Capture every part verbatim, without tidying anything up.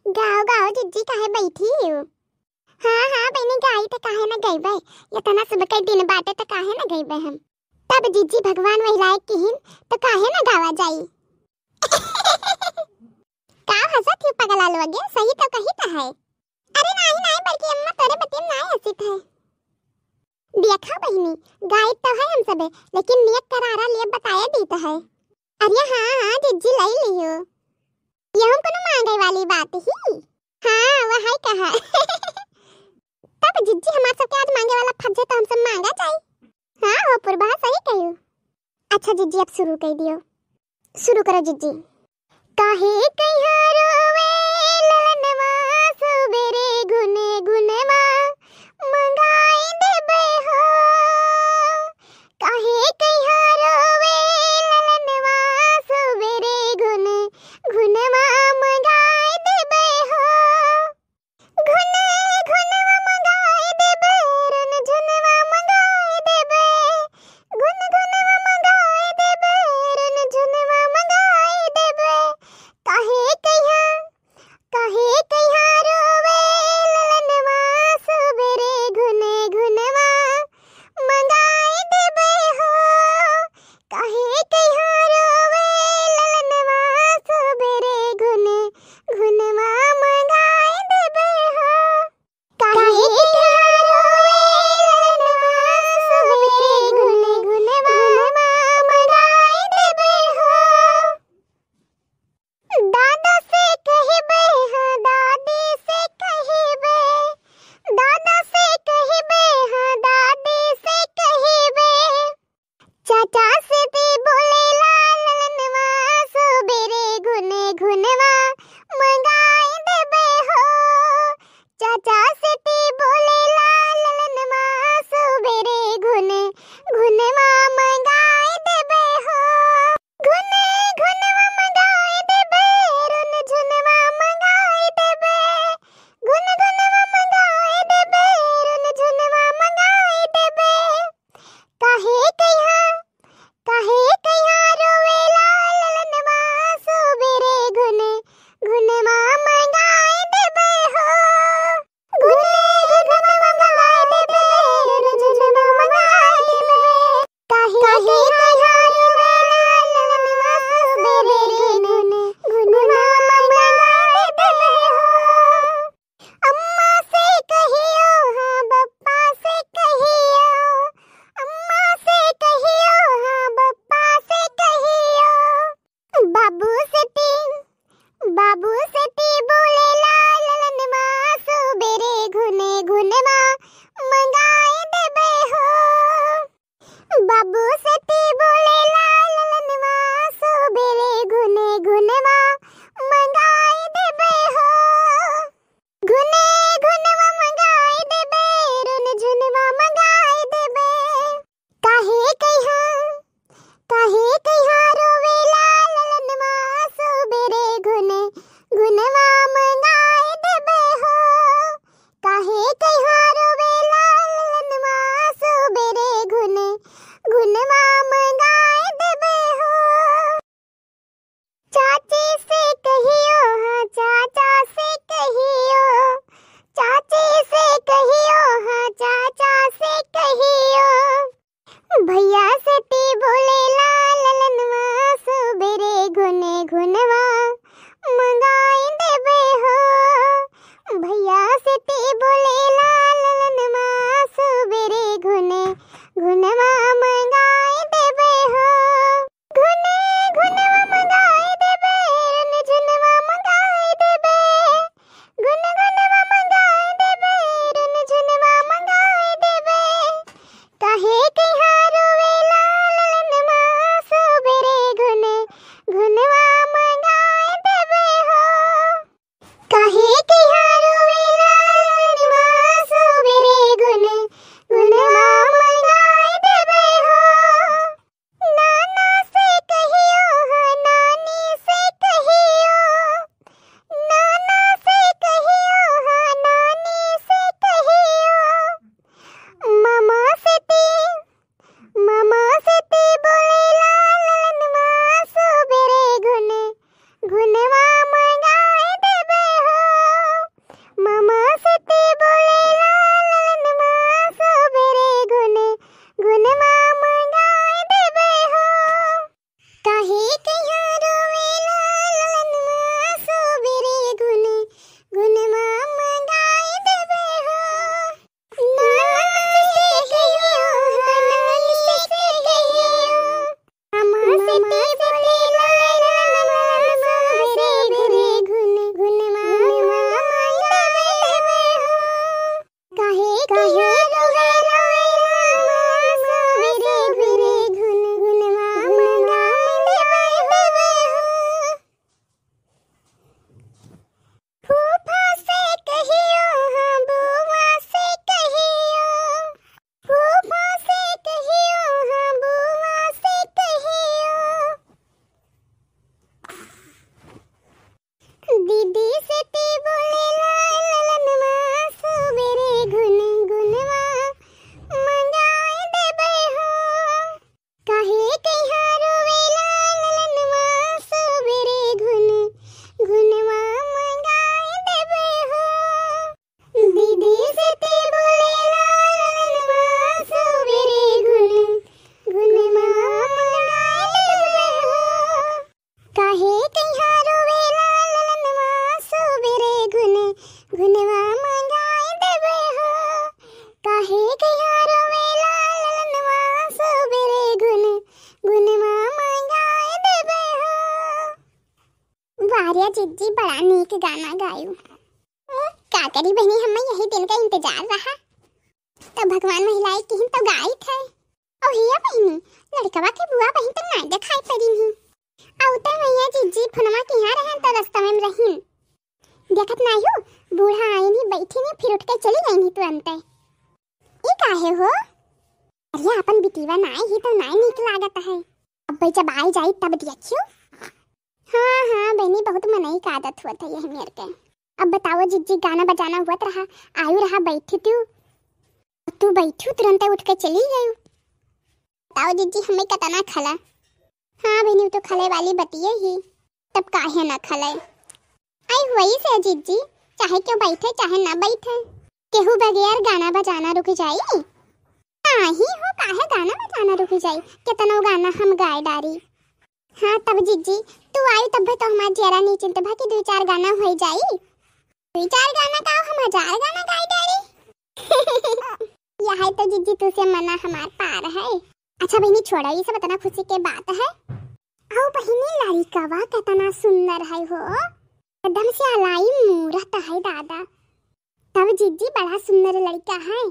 गाओ, गाओ जिज्जी, काहे बैठी हो? हाँ, हाँ बहिनी, गाई त काहे न गइबे, इतना सुबह के दिन बाटे त काहे न गइबे हम। तब जिज्जी भगवान वही लायक किहिन त काहे न गावा जाई। का हंसत ही पगला लोगे, सही तो कही त है। अरे नाही, नाही, बड़की अम्मा तोरे बतिया में नाही हंसित है। देखा बहिनी, गाइत तो है हम सबे, लेकिन नियत करारा लिए बताए दीत है। अरे हाँ, हाँ, जिज्जी लई लियो। ये हम कोनो मांगे वाली बात ही। हाँ, वह है कहा। तब जिज्जी हमार सबके आज मांगे वाला फट जाए तो हम सब मांगा जाई। हाँ हो पुरबा, सही कहियो। अच्छा जिज्जी, अब शुरू कर दियो। शुरू करो जिज्जी। काहे कहिया रोवे ललनवा, सुबेरे घुन घुनवा मंगाई देबे हो। काहे कहिया रोवे ललनवा, सुबेरे घुन घुनवा मंगाई देबे हो। घुन घुनवा मंगाई देबे, रुन झुनवा मंगाई देबे। घुन घुनवा मंगाई देबे, रुन झुनवा मंगाई देबे। काहे कहिया, काहे कहिया रोवे ललनवा, सुबेरे घुन घुनवा मंगाई देबे हो। काहे कहिया रोवे ललनवा, सुबेरे घुन घुनवा मंगाई देबे हो। काहे कहिया रोवे ललनवा, सुबेरे घुन घुनवा मंगाई देबे हो। दादा से कहिबे, हाँ, दादी से कहिबे, दादा से कहिबे, हाँ, दादी से कहिबे। चाचा से ती बोलेला ललनवा, सुबेरे घुन घुनवा मंगाई देबे हो। चाचा से ती बोलेला ललनवा, सुबेरे घुन घुनवा मंगाई देबे हो। घुन घुनवा मंगाई देबे, रुन झुनवा मंगाई देबे। घुन घुनवा मंगाई देबे, रुन झुनवा मंगाई देबे। काहे कहिया, काहे कहिया रोवेला ललनवा, सुबेरे घुन घुनवा मंगाई देबे हो। घुन घुनवा मंगाई देबे, रुन झुनवा मंगाई देबे। काहे, काहे कहिया रोवेला ललनवा, सुबेरे घुन घुनवा मंगाई देबे हो। अम्मा से कहियो, हाँ, बप्पा से कहियो, अम्मा से कहियो, हाँ, बप्पा से कहियो। बाबू से ती, बाबू से ती बोलेला ललनवा, सुबेरे घुन घुनवा मंगाई देबे हो। बाबू से ती बोलेला ललनवा, सुबेरे घुन घुनवा मंगाई देबे हो। घुन घुनवा मंगाई देबे, रुन झुनवा मंगाई देबे। काहे कहिया, काहे कहिया रोवेला ललनवा, सुबेरे घुन घुन ए कहिया रोवेला ललनवा सुबेरे गुन गुनवा मंगाए देबे हो। काहे कहिया रोवेला ललनवा सुबेरे गुन गुनवा मंगाए देबे हो। वाह रे जिज्जी, बड़ा नीक गाना गायू। का करी बहिनी, हम्मे यही दिन का इंतजार रहा। तब भगवान महिलाए किहिन तब गाइत है। ओ हिया बहिनी, लड़कवा के बुआ बहिन तक नाई देखाई पड़ी नहीं। आउते मैया जिज्जी फोनवा किहाँ रहन तो रस्ता में रहिन। देखत नाई हो, बूढ़ा आइन ही बैठिन ही फिर उठ के चली गइन ही तुरंते। ई काहे हो? अरे अपन बिटिवा नाई ही तो नाई नीक लागत है। अब जब आई जाई तब देखियो। हाँ हाँ बहिनी, बहुत मनई का आदत हुआ था यही मेर के। अब बताओ जिज्जी, गाना बजाना हुआ रहा, आयु रहा बैठी तू, तू बैठू तुरंत उठ के चली गयू। बताओ जिज्जी, हमें कतना खला। हाँ बहिनी, उ तो खले वाली बतिये ही, तब काहे ना खले। आई वही से जिज्जी, चाहे क्यों बैठे चाहे ना बैठे, केहू बगैर गाना बजाना रुक जाई? नाही हो, काहे गाना बजाना रुक जाई, केतनो गाना हम गाए डारी। हाँ तब जिज्जी, तू आई तब तो हमार जियरा नीचिंत भा कि दुई चार गाना होई जाई। दुई चार गाना का, हम हजार गाना गाए डारी। यह है तो जिज्जी, तू से मना हमार पार है। अच्छा बहिनी छोड़ा, ये सब इतना खुशी के बात है। आओ बहिनी, लड़िकवा कितना सुंदर है हो, एकदम से अलाई मूरत है दादा। तब जिज्जी बड़ा सुंदर लड़का है।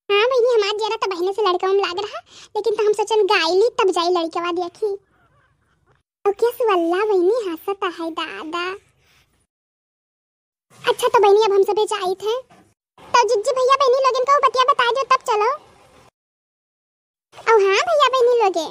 हाँ बहिनी, हमार जियरा तो बहिने से लड़का में लाग रहा, लेकिन तो हम सोचन गाइली तब जाई लड़कवा देखी। तो क्या सुअल्ला बहिनी हंसत है दादा। अच्छा तो बहिनी, अब हम सबे जाइत है, तो जिज्जी भैया बहिनी लोगन को बतिया बता दो तब चलो। और हाँ भैया बहिनी लोगे,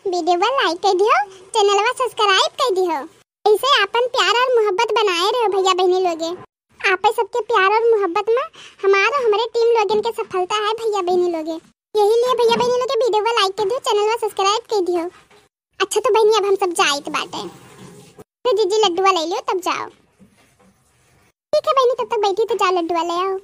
वीडियो पर लाइक कर दियो, चैनलवा सब्सक्राइब कर दियो। ऐसे आपन प्यार और मोहब्बत बनाए रहो भैया बहिनी लोगे। आपे सबके प्यार और मोहब्बत में हमार और हमरे टीम लोगन के सफलता है भैया बहिनी लोगे। यही लिए भैया बहिनी लोगे वीडियो पर लाइक कर दियो, चैनलवा सब्सक्राइब कर दियो। अच्छा तो बहिनी, अब हम सब जाइत बाटे, तो जिज्जी लड्डुआ ले लियो तब जाओ। ठीक है बहिनी, तब तक बैठी तो जाओ लड्डुआ ले आओ।